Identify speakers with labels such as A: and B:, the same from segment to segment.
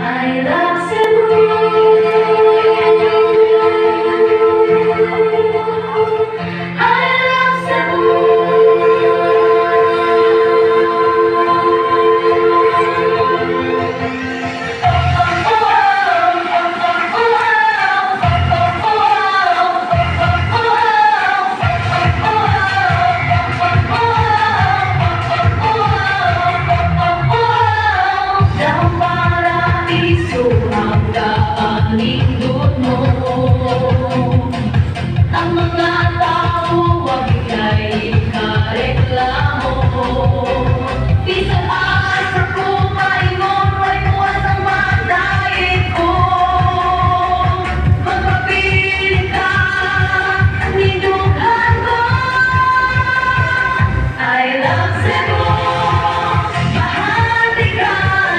A: I love Cebu. I love Cebu. Daong paraiso ang kaanindot mo. Ang mga tao wag ika'y kareklamo. Bisan asa ko paingon, way buwas ang magdait ko. Magpapili ka, nindughan ko. I love Cebu. Bahati ka,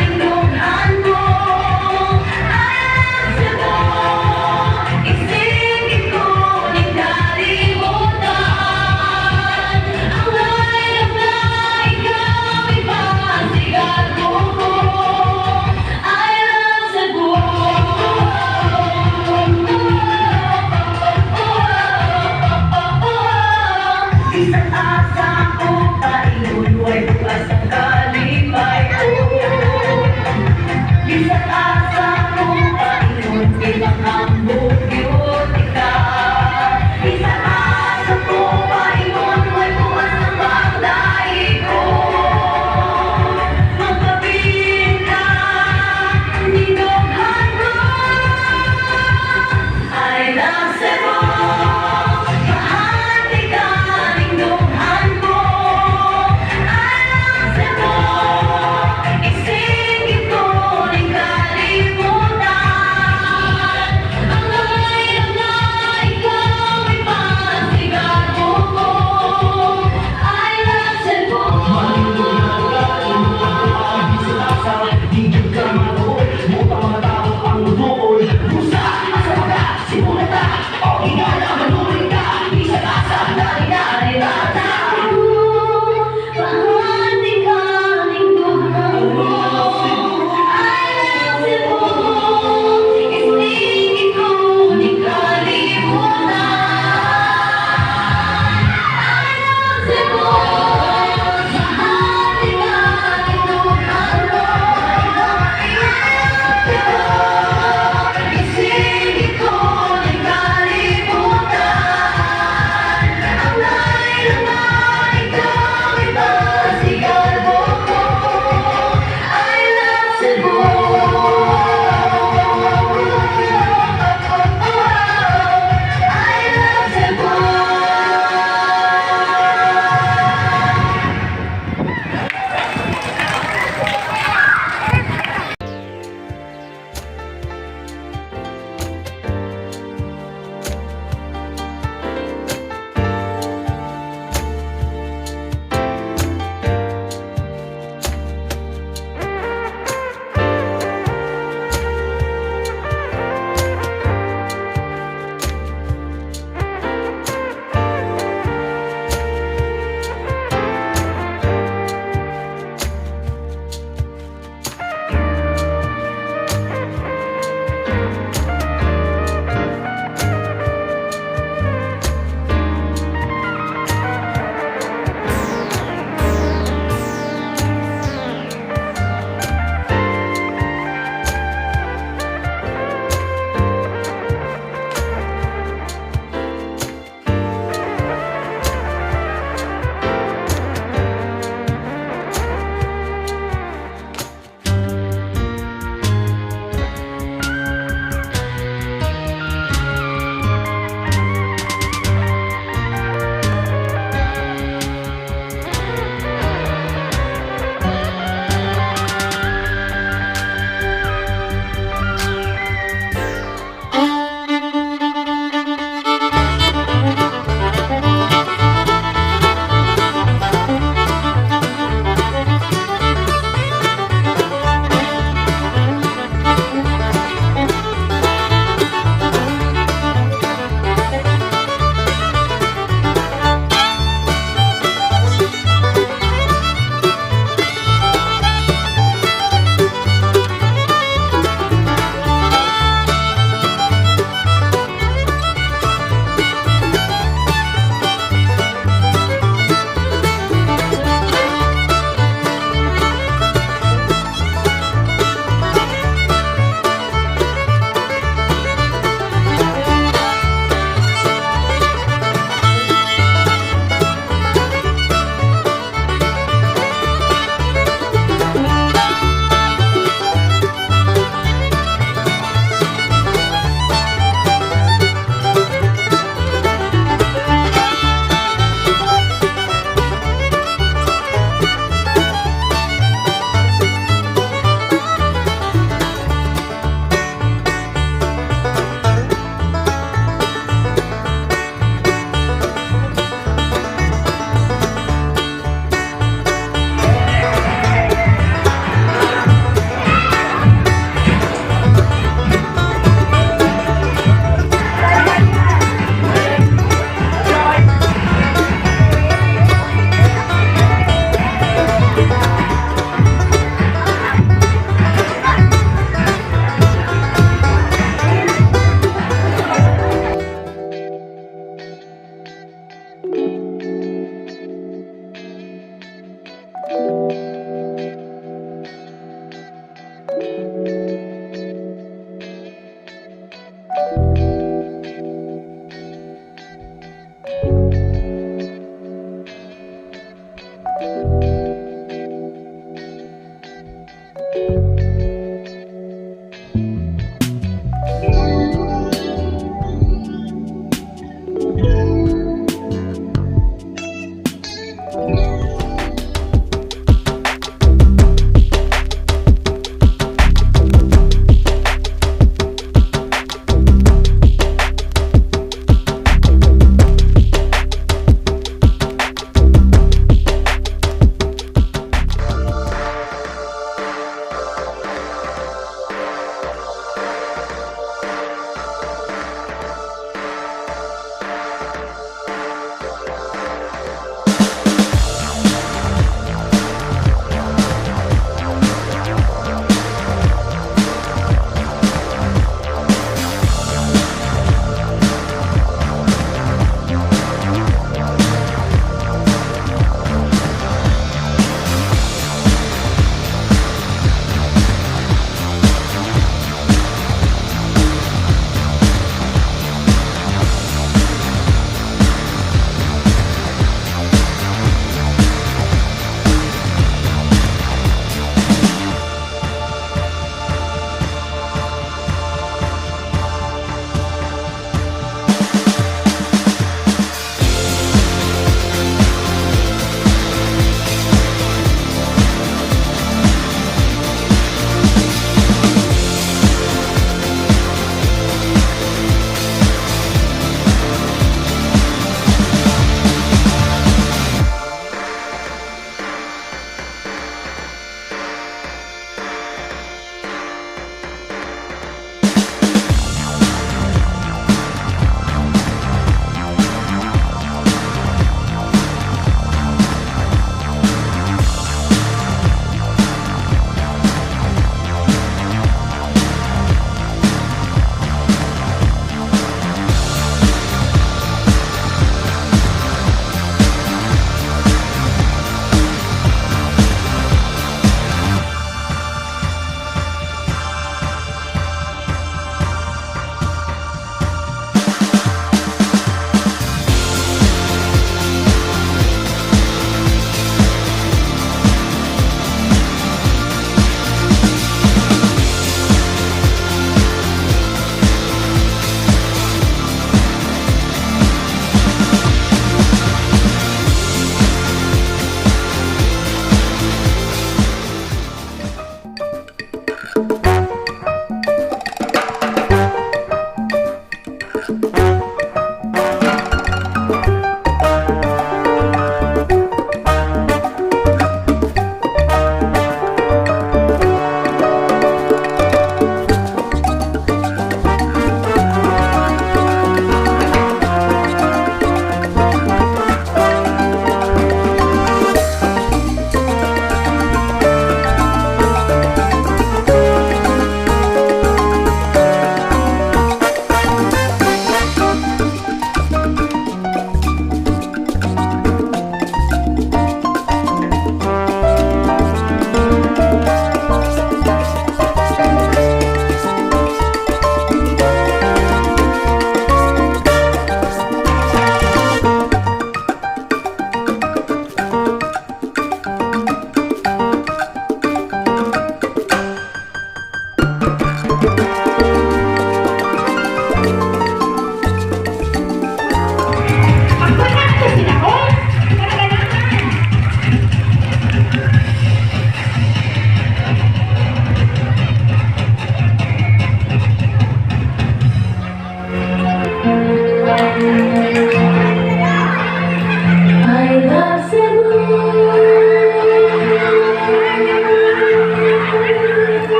A: nindughan ko. I love Cebu. Isipin ko ning kalibutan. Ang layag na ikaw ipasigaw ko. I love Cebu. Bisan asa ko paingon, way buwas ang kalipay ko. Bisan asa ko paingon, kay makambog gyud ka. Bisan asa ko paingon, way buwas ang pagdaig ko. Magpabilin ka, nindughan ko. I love Cebu. Bahati ka, nindughan ko. I love Cebu. Isipin ko ning kalibutan.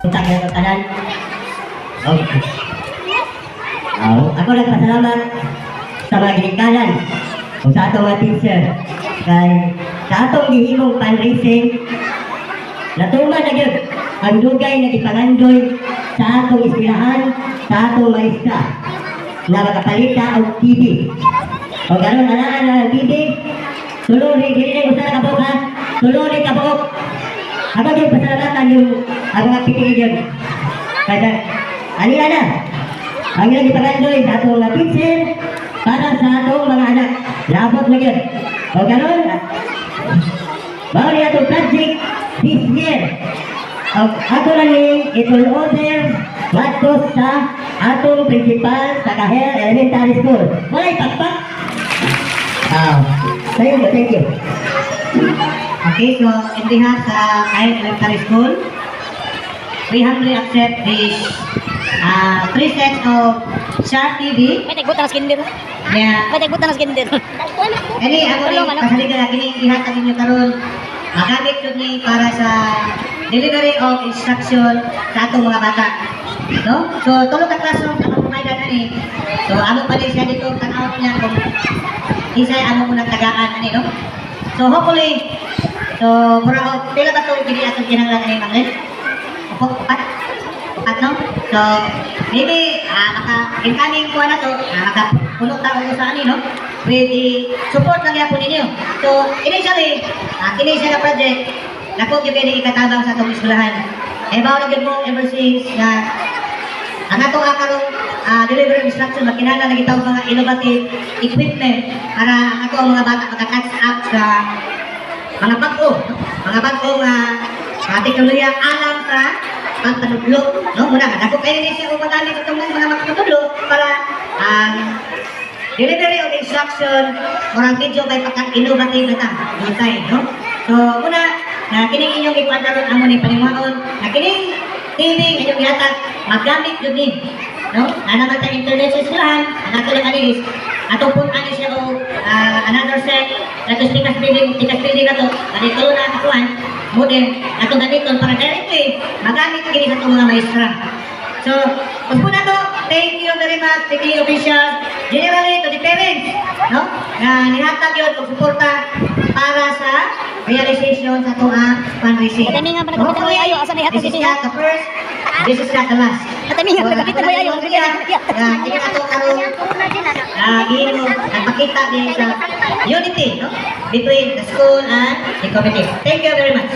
B: Unta kayo tanan. Okay. Ako nagpasalamat sa mga ginikanan o sa atong mga teacher kay sa atong gihimong fundraising, natuman na gyud ang dugay na gipangandoy sa atong eskwelahan, sa atong maestra na makapalita og TV. O karon anaan na ang TV, tulo ni dili na usa ka buok ha, tulo ni ka buok. Ako gyud pasalamatan yung ang mga PTA gyud. Kaya ani na ang ilang gipangandoy sa atong mga teacher para sa atong mga anak. Labot na gyud. O karon, mao ni atong project this year. O, ako lang ni itul-order ngadto sa atong principal sa Kahel Elementary School. Walay pakpak. Thank you, thank you.
C: Okay, so in behalf sa Kahel Elementary School, we humbly accept this three sets of Sharp TV.
D: May tagbutan ng kinder.
C: Kaya,
D: May tagbutan ng kinder.
C: ini ako rin,
D: Tulong, ano?
C: pasaligan na kini ihatag ninyo karon. Magamit jud ni para sa delivery of instruction sa atong mga bata. No? So, tulo ka classroom sa provide ani. So, amo pa din siya dito tan-aw niya kung isay amo unang tagaan ani, no? So, hopefully, so mura og pila ba to dili atong kinahanglan ani, Ma'am Lynn? Opo, upat. Upat, no? So, maybe maka incoming kuha na to, maka puno ta og usa ani, no? With the support lang gyapon ninyo. So, initially, kini siya nga project, dako gyud kay ikatabang sa atong eskwelahan. Eh, mao na gyud mo ever since na ang atong karong delivery instruction, makinahanglan na kita og mga innovative equipment para ang atong mga bata maka-catch up sa mga bag-o, no? Mga bag-o nga mga teknolohiya alang sa pagpanudlo, no? Muna, dako kayo ni siya og magamit sa itong mga makatudlo para ang delivery of instruction murang medyo kay pagka-innovative na ta, design, no? So, muna, na kining inyong ikuan karon, amo ni panimuhaon, na kining TV nga inyong gihatag, magamit jud ni, no? Na naman ta internet sa eskwelahan, ang ato lang ani is atong put-an ni siya og another set ato tikas building ato, ani tulo na kakuan modem atong gamiton para directly magamit kini sa atong mga maestra. So, mas muna to, thank you very much, city officials, generally to the parents, no? Na nihatag yun og suporta para sa realization sa atoang fundraising.
D: Katamingan pa nagkapitan mo ayo, asa na ihatag
C: This is
D: ito?
C: not the first, this is not the last.
D: Katamingan pa nagkapitan mo ayo.
C: Na kini ato karon na gino nagpakita din sa unity, no, between the school and the committee. Thank you very much.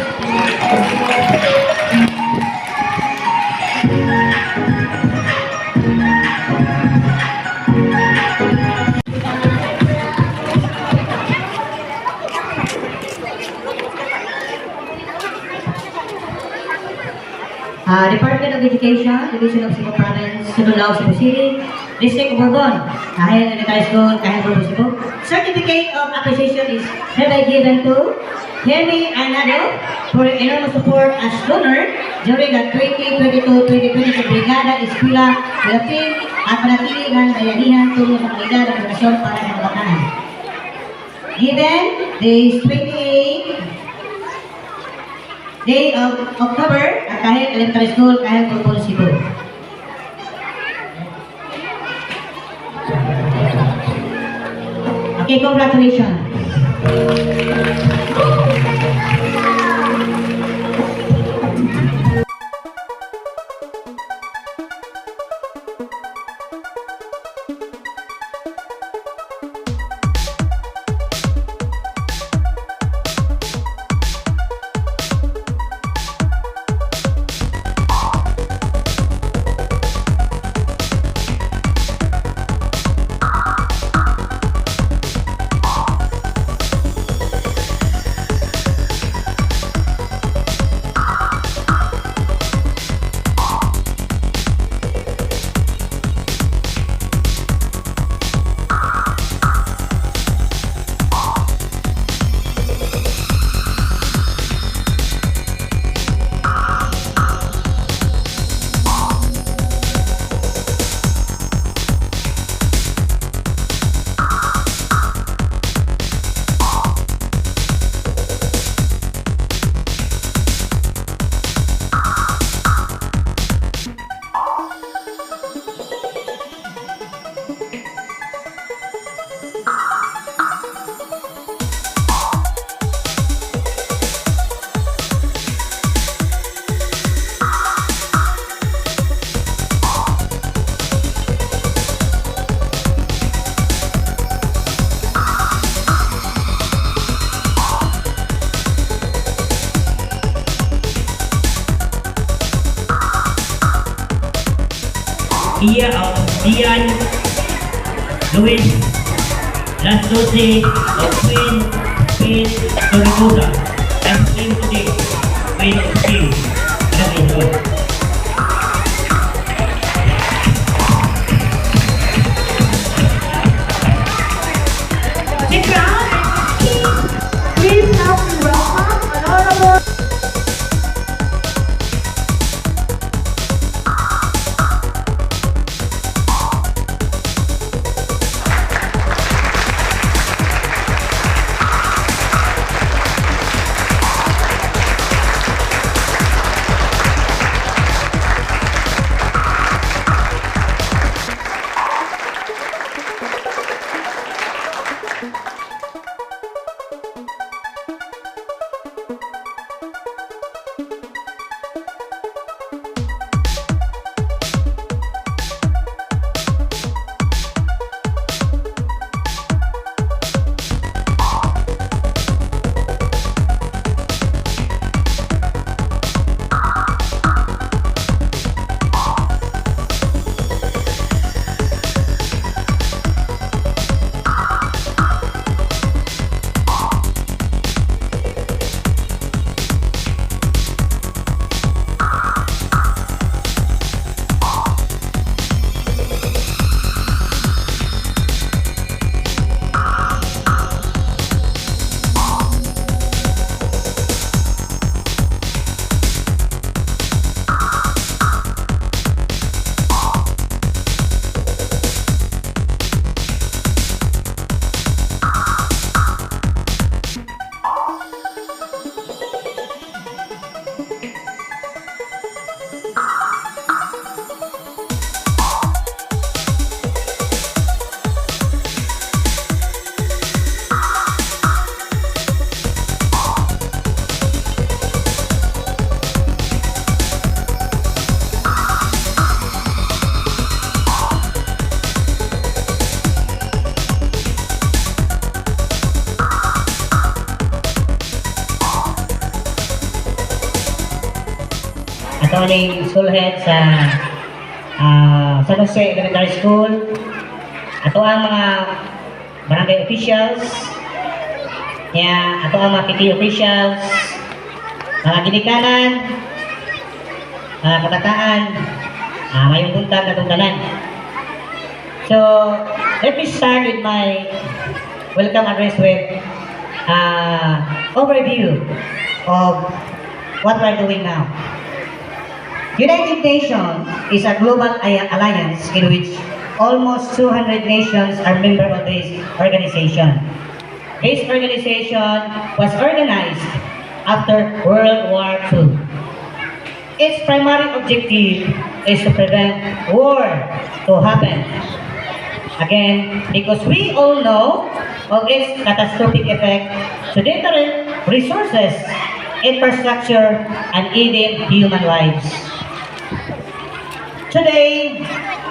C: Department of Education, Division of Cebu Province, Sudulao, Cebu City, District of Borbon, Kahel Elementary School, Kahel Borbon, Cebu. Certificate of Appreciation is hereby given to Henry Arnado for enormous support as donor during the 2022-2023 Brigada Eskwela with the theme at panatili ng bayanihan tungo sa kalidad ng edukasyon para sa kabataan. Given this 28 day of October at Kahel Elementary School, Kahel Borbon, Cebu. Okay, congratulations.
B: Iya, Ian Luis Las 12 o Queen Queen Torregosa. Ice cream today. Queen of King. Ano ito?
A: The crown and king, please help me welcome Honorable
C: Attorney school head sa San Jose Elementary School, ato ang mga barangay officials, niya ato ang mga PT officials, mga ginikanan, mga kabataan, mayong buntag atong tanan. So, let me start with my welcome address with overview of what we're doing now. United Nations is a global alliance in which almost 200 nations are member of this organization. This organization was organized after World War II. Its primary objective is to prevent war to happen again, because we all know of its catastrophic effect to deterrent resources, infrastructure, and even human lives. Today,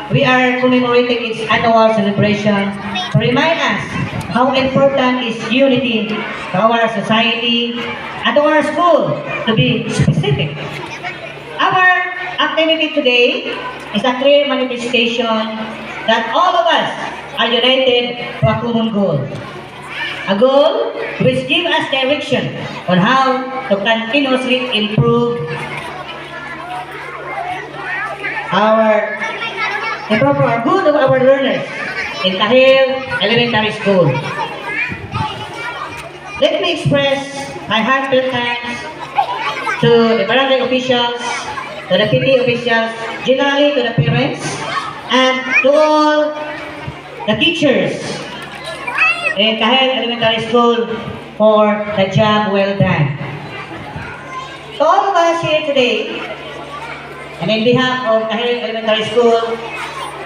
C: we are commemorating its annual celebration to remind us how important is unity to our society and to our school, to be specific. Our activity today is a clear manifestation that all of us are united to a common goal. A goal which gives us direction on how to continuously improve our good of our learners in Kahil Elementary School. Let me express my heartfelt thanks to the barangay officials, to the PT officials, generally to the parents, and to all the teachers in Kahil Elementary School for the job well done. To all of us here today, and in behalf of Kahil Elementary School,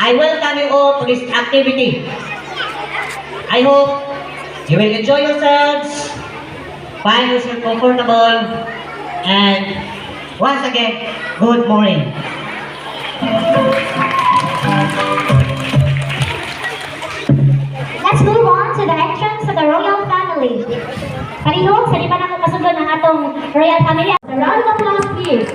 C: I welcome you all to this activity. I hope you will enjoy yourselves, find yourself comfortable, and once again, good morning.
E: Let's move on to the entrance of the royal family. Palihog, sa di pa nako pasundon ang atong royal family. A round of applause, please.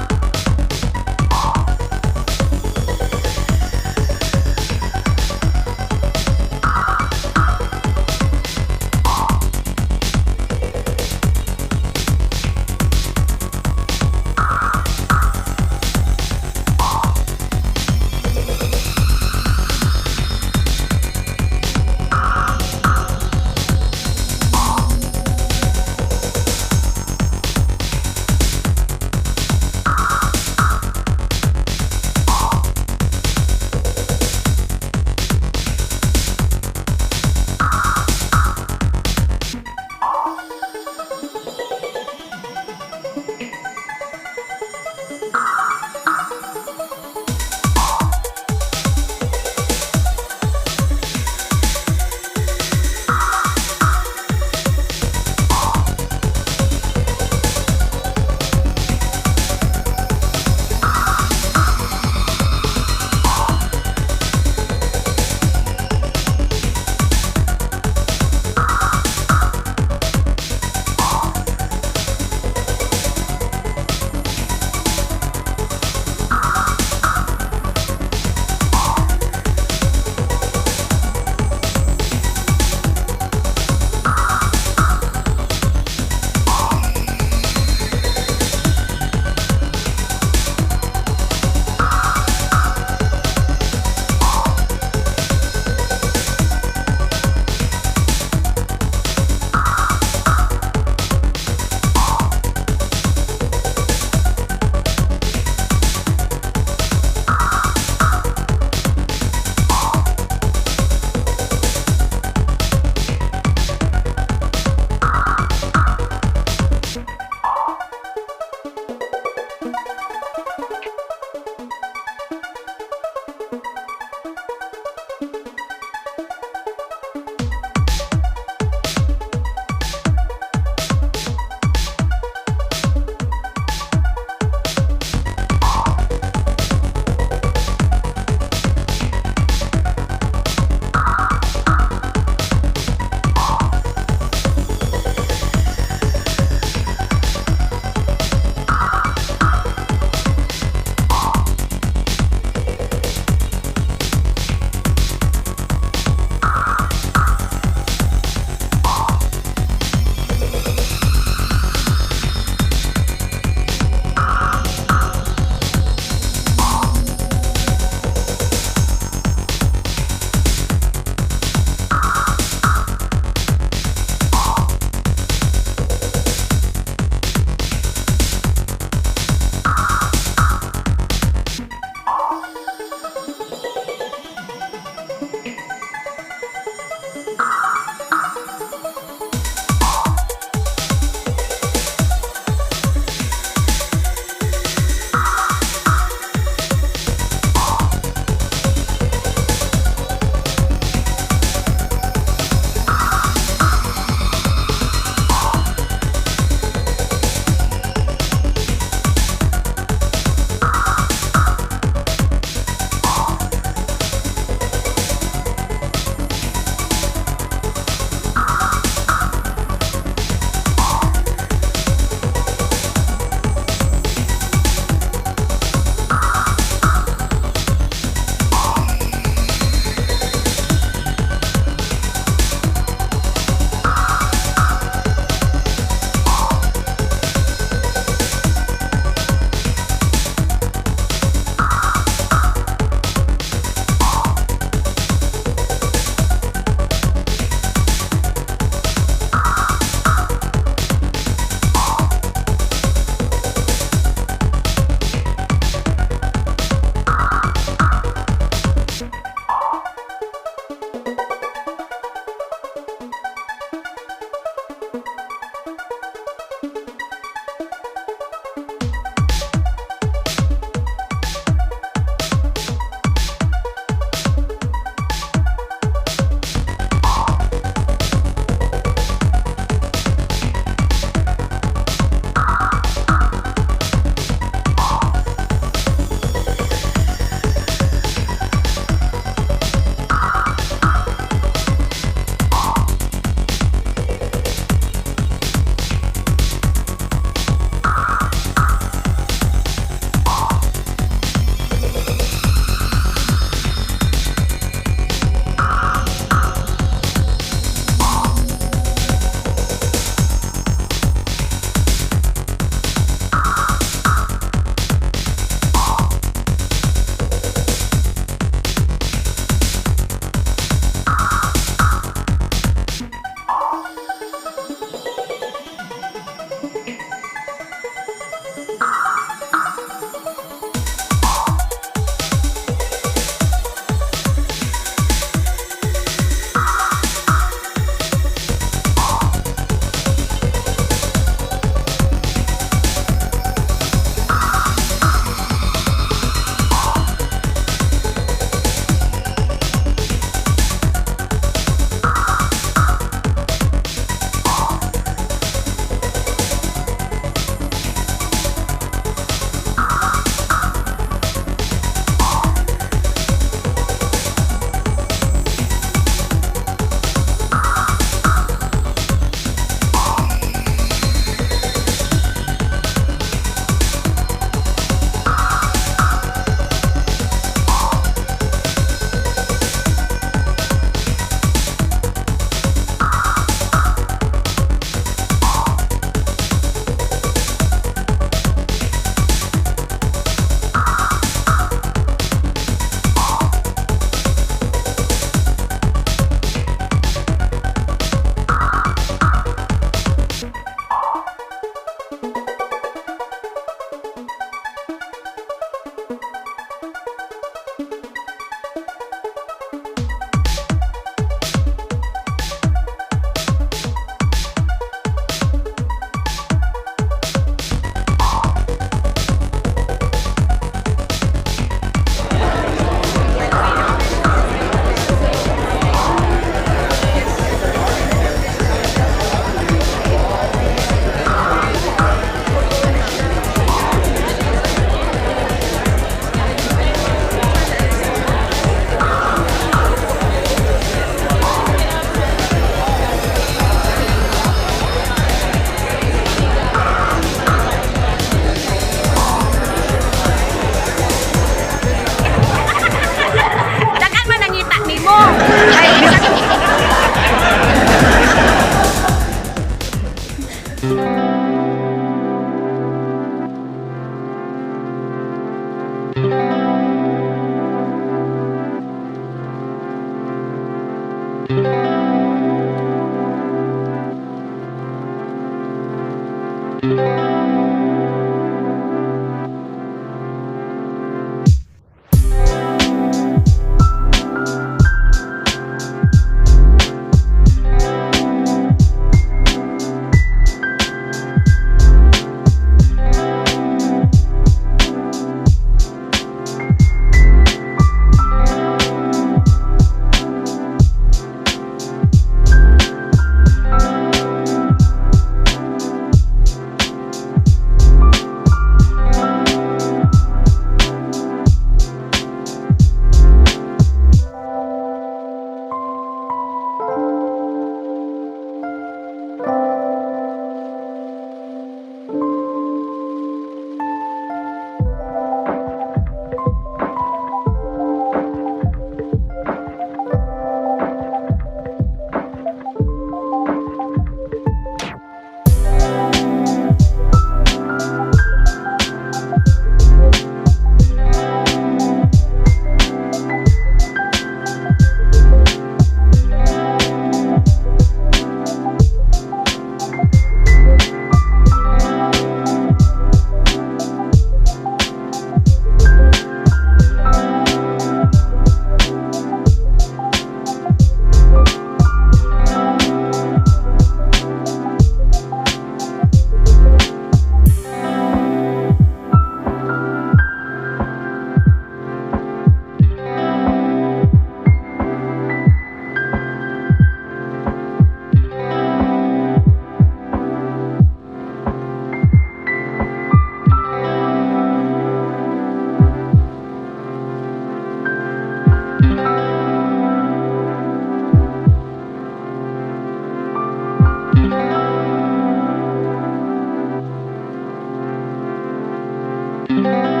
E: Thank